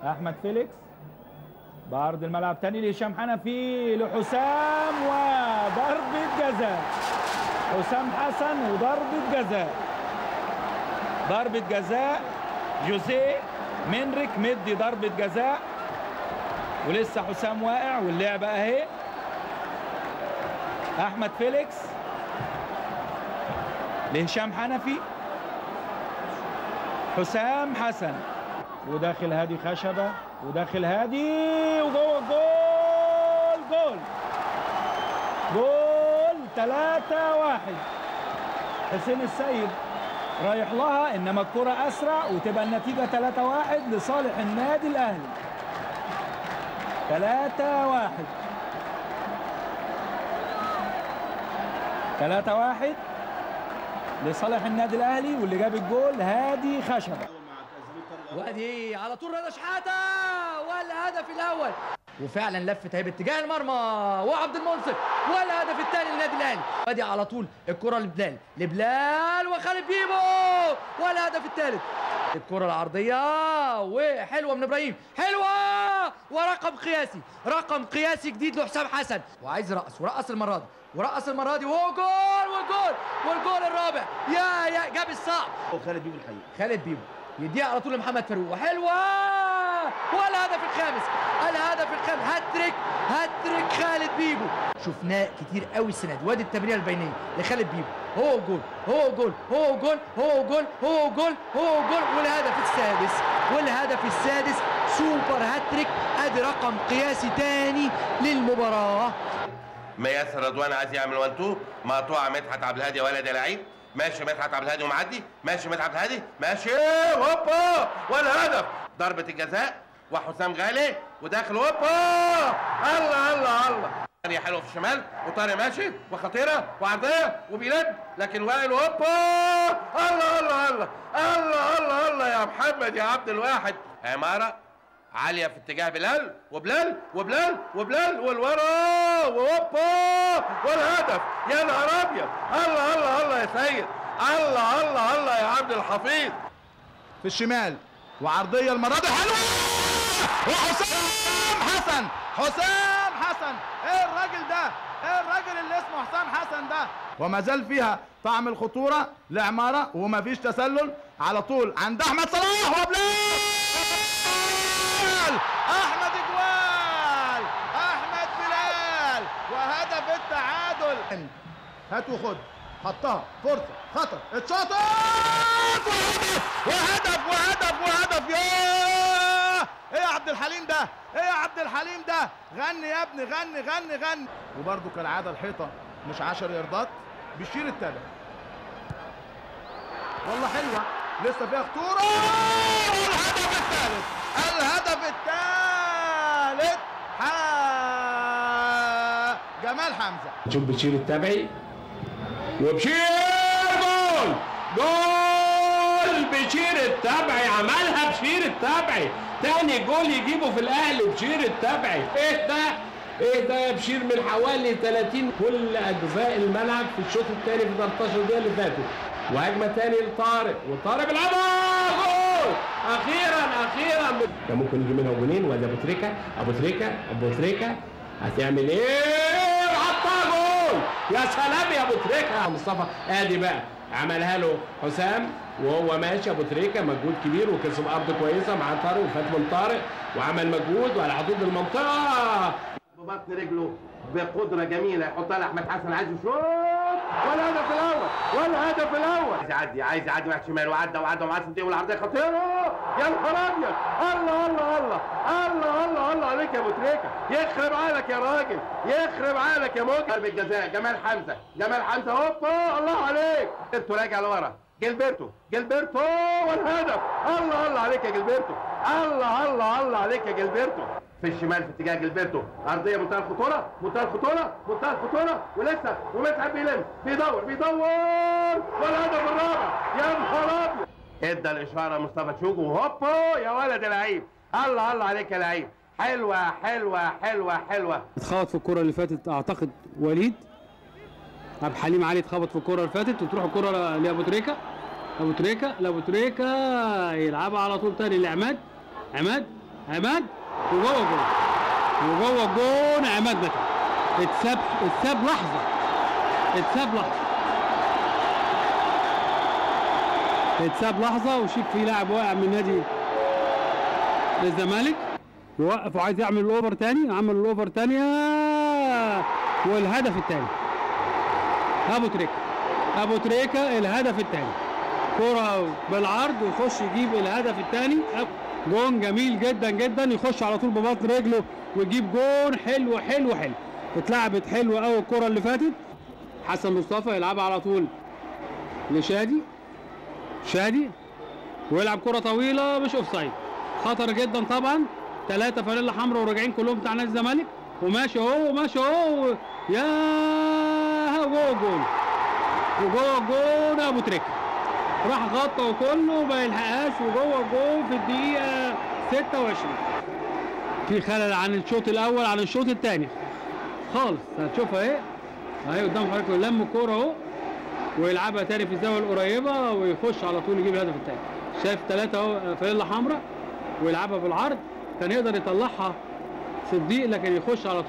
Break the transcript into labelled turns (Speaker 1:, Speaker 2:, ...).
Speaker 1: احمد فيليكس بعرض الملعب تاني لهشام حنفي لحسام وضربة جزاء. حسام حسن وضربة جزاء، ضربة جزاء جوزيه منريك مدي ضربة جزاء، ولسه حسام واقع واللعبة اهي. احمد فيليكس لهشام حنفي، حسام حسن وداخل هادي خشبة، وداخل هادي وجوه جول جول جول 3-1. حسين السيد رايح لها، انما الكرة اسرع وتبقى النتيجة 3-1 لصالح النادي الاهلي. 3-1 3-1 لصالح النادي الاهلي، واللي جاب الجول هادي خشبة.
Speaker 2: وادي على طول رضا شحاته والهدف الاول، وفعلا لفت اهي باتجاه المرمى وعبد المنصف والهدف الثاني للنادي الاهلي. وادي على طول الكره لبلال، لبلال وخالد بيبو والهدف الثالث. الكره العرضية وحلوه من ابراهيم، حلوة ورقم قياسي، رقم قياسي جديد لحسام حسن. وعايز رقص، ورقص المرة دي، ورقص المرة دي وجول وجول والجول الرابع. يا جاب الصعب
Speaker 3: وخالد بيبو الحقيقة،
Speaker 2: خالد بيبو يديها على طول لمحمد فاروق وحلوه والهدف الخامس، الهدف الخامس، هاتريك، هاتريك خالد بيبو. شفناه كتير قوي السنة دي. وادي التمريره البينية لخالد بيبو، هو جول هو جول هو جول هو جول هو جول هو جول والهدف السادس، والهدف السادس، super hat-trick. ادي رقم قياسي تاني للمباراة.
Speaker 4: مياسر رضوان عايز يعمل 1 2 مقطوعة مدحت عبد الهادي، ولا ده لعيب ماشي مدحت عبد الهادي ومعدي، ماشي مدحت عبد الهادي ماشي، هوبا والهدف، ضربة الجزاء وحسام غالي وداخل، هوبا الله الله الله. ثانية حلوة في الشمال وطارق ماشي وخطيرة وعرضية وبيلد، لكن وائل هوبا الله الله الله الله الله الله يا محمد يا عبد الواحد. عمارة عالية في اتجاه بلال وبلال وبلال وبلال والورا وهوبا والهدف، يا نهار ابيض، الله الله الله يا سيد، الله الله الله يا عبد الحفيظ.
Speaker 3: في الشمال وعرضية المرة دي حلوة وحسام حسن، حسام حسن، ايه الراجل ده؟ ايه الراجل اللي اسمه حسام حسن ده؟ وما زال فيها طعم الخطورة لعمارة وما فيش تسلل، على طول عند احمد صلاح وبلال، احمد جوال، احمد بلال وهدف التعادل. هات وخد، حطها، فرصة، خطر، اتشاطت، وهدف وهدف وهدف. يا ايه يا عبد الحليم ده؟ ايه يا عبد الحليم ده؟ غني يا ابني، غني غني غني. وبرده كالعادة الحيطة مش 10 ياردات، بيشير التابع. والله حلوة، لسه فيها خطورة، والهدف الثالث، الهدف الثالث جمال حمزة.
Speaker 5: شوف بشير التابعي وبشير جول، جول بشير التابعي، عملها بشير التابعي، تاني جول يجيبه في الاهلي بشير التابعي. ايه ده؟ ايه ده يا بشير؟ من حوالي 30 كل اجزاء الملعب في الشوط الثاني في 13 دقيقة اللي فاتوا. وهجمه تاني لطارق، وطارق بيلعبها جول، اخيرا اخيرا. كان ممكن يجي منها جولين. وادي ابو تريكه، ابو تريكه، ابو تريكه هتعمل ايه؟ وحطها جول، يا سلام يا ابو تريكه. مصطفى ادي بقى عملها له حسام وهو ماشي. ابو تريكه مجهود كبير وكسب ارض كويسة مع طارق وفات من طارق وعمل مجهود وعلى حدود المنطقة
Speaker 4: ببطن رجله بقدره جميلة يحطها لاحمد حسن، عايز يشوط والهدف الاول، والهدف الاول. عايز يعدي، عايز يعدي واحد شمال، وعدى وعدى ومعاه صندوق والعرضيه خطيرة، يا نهار ابيض، الله الله الله الله الله الله عليك يا ابو تريكه، يخرب عقلك يا راجل، يخرب عقلك يا موجي. ضربه جزاء جمال حمزة، جمال حمزة هوبا الله عليك، جilberto راجع لورا، جilberto جilberto والهدف، الله الله عليك يا جilberto، الله الله الله عليك يا جilberto. في الشمال في اتجاه جilberto، ارضية منتهى الخطورة، منتهى الخطورة، منتهى الخطورة، ولسه ومتعب بيلم، بيدور بيدور والهدف الرابع، يا نهار ابيض. ادى الاشارة مصطفى تشوجو وهوبا يا ولد لعيب، الله الله عليك يا لعيب، حلوة حلوة حلوة حلوة.
Speaker 6: اتخبط في الكره اللي فاتت اعتقد وليد عبد الحليم علي، اتخبط في الكره اللي فاتت وتروح الكره لابو تريكه، ابو تريكه لابو تريكه يلعبها على طول تاني لعماد، عماد عماد وجوه الجون، وجوه الجون عماد متعب. اتساب لحظة، اتساب لحظة، اتساب لحظة. وشيك في لاعب واقع من نادي الزمالك، يوقف وعايز يعمل ال over تاني، عمل ال over تاني والهدف التاني ابو تريكه. ابو تريكه الهدف التاني، كرة بالعرض ويخش يجيب الهدف الثاني. جون جميل جدا جدا، يخش على طول ببطن رجله ويجيب جون حلو حلو حلو. اتلعبت حلوة قوي الكرة اللي فاتت. حسن مصطفى يلعبها على طول لشادي، شادي ويلعب كرة طويلة مش offside، خطر جدا طبعا. 3 فانيلا حمراء وراجعين كلهم بتاع نادي الزمالك، وماشي اهو وماشي اهو، يا جوه الجون، وجوه الجون ابو تريكه راح غطى وكله ما يلحقهاش، وجوه الجون في الدقيقة 26. في خلل عن الشوط الأول عن الشوط الثاني خالص، هتشوفها اهي اهي قدام حضرتك. لم الكورة اهو ويلعبها تاني في الزاوية القريبة ويخش على طول يجيب الهدف الثاني. شايف 3 اهو فانيلا حمراء ويلعبها بالعرض، كان يقدر يطلعها صديق لكن يخش على طول.